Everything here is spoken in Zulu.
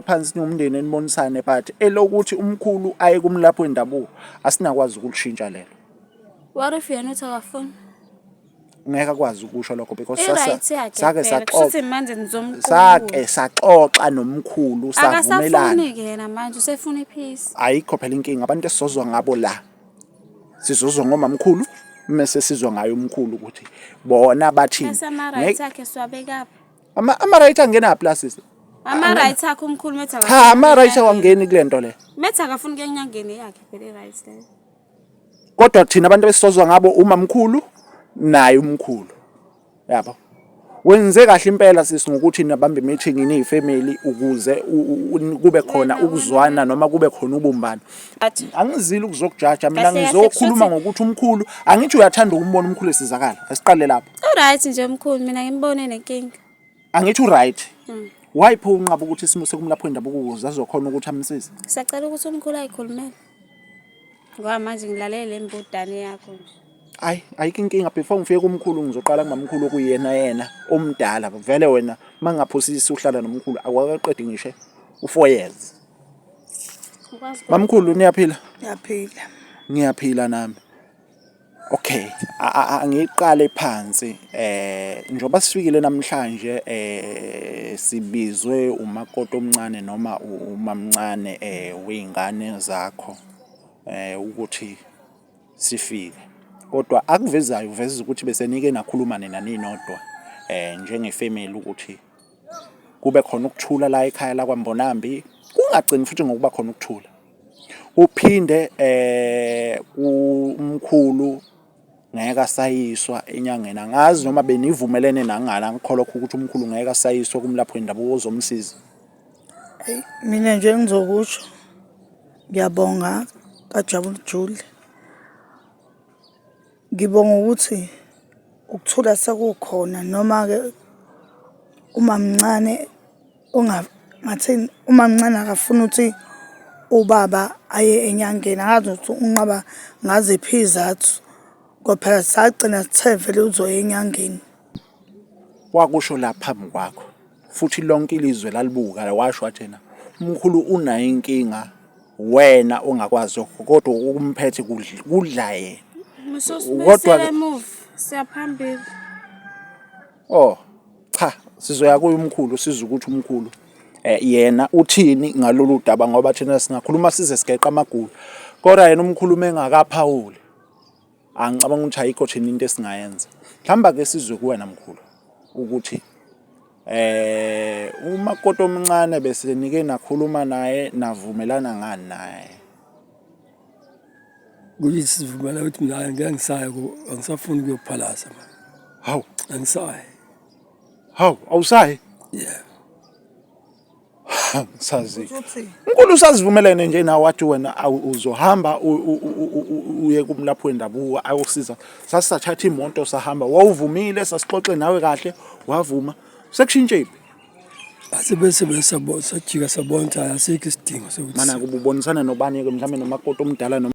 phansi niwumndeni nibonisane but elokuthi umkhulu aye kumlaphi wendabuko asinakwazi ukulishintsha lelo. What if yena uthi akafuni? Ngeke akwazi ukusho lokho because I-right yakhe sake phela. saxoxa Kushuthi manje nizomqukula. sake saxoxa nomkhulu savumelana. Akasafuni-ke yena manje usefuna i-peace. Ayikho phela inkinga abantu esizozwa ngabo la. Sizozwa ngomamkhulu mese sizwa ngaye umkhulu ukuthi bona bathini. Bese ama-rights akhe siwabekaphi? Ama-right angenaphi la sisi? Ama-rights akhe umkhulu methi Cha, ama-right awangeni kule nto le. Methi akafuni kuya enyangeni yakhe phela i-right leyo. Kodwa thina abantu esisozwa ngabo umamkhulu naye umkhulu. Yabo. Wenze kahle impela sisi ngokuthi nabambe meeting niyifamily ukuze kube khona ukuzwana noma kube khona ubumbano. Angizile ukuzokujaja mina Kahle kahle ngizokhuluma kushuthi- ngokuthi umkhulu angithi uyathanda ukumbona umkhulu esizakala. Asiqale lapho. U-right nje mkhulu mina ngimbone nenkinga. Angithi u-right. Why pho unqaba ukuthi isimuse kumlaphi wendabuko ukuze azokhona ukuthi amsize? Siyacela ukuthi umkhulu ayikhulumele. Ngoba manje ngilalele le mbudane yakho nje. Ayi, ayikho inkinga before ngifike kumkhulu ngizoqala kumamkhulu okuyena yena omdala. Vele wena mangaphosisi uhlala nomkhulu akwakaqedi ngisho u4 years. Ukwazi Mamkhulu niyaphila? Ngiyaphila. Ngiyaphila nami. Okay, angiqale phansi njengoba sifikile namhlanje sibizwe umakoti omncane noma umamncane wey'ngane zakho ukuthi sifike. Kodwa akuvezayo uveza ukuthi bese nike nakhuluma nina ninodwa njengefemeli ukuthi kube khona ukuthula la ekhaya lakwaMbonambi, kungagcini futhi ngokuba khona ukuthula. Uphinde umkhulu ngeke asayiswa enyangeni. Angazi noma benivumelene nangala ngikholwa ukuthi umkhulu ngeke asayiswe kumlaphi wendabuko ozomsiza. Eyi mina nje engizokusho ngiyabonga kaJabulujule. Ngibonga ukuthi ukuthula sekukhona noma-ke umamncane Ngathini umamncane akafuni ukuthi ubaba aye enyangeni angazi ukuthi unqaba ngaziphi iy'zathu ngoba phela sagcina sithe vele uzoya enyangeni. Wakusho la phambi kwakho futhi lonke ilizwe lalibuka washo wathi yena umkhulu unayo inkinga wena ongakwazi kodwa okumphethe kudla yena. Kodwa move siyaphambili. Oh cha sizoya kuye umkhulu sizwe ukuthi umkhulu eh yena uthini ngalolu daba ngoba thina singakhuluma size sigeqa amagula kodwa yena umkhulu uma engakaphawuli angicabanga ukuthi ayikho thina into esingayenza mhlawumbe ake sizwe kuwena mkhulu ukuthi eh umakoti omncane bese nike nakhuluma naye navumelana ngani naye. Kuyisivumelwano ukuthi mina ngeke ngisaye angisafuni ukuyophalaza manje. Hawu, angisayi. Hawu, awusayi? Yeah. Sazi. Unkulu usazivumelene nje nawe wathi wena uzohamba uye kumlaphi wendabuko ayosiza. Sasathatha imoto sahamba wawuvumile sasixoxe nawe kahle wavuma. Sekushintshephi? Asibe bese sajika sabona ukuthi asikho isidingo sokuthi Mana kububonisana nobani ke mhlawumbe nomakoti omdala noma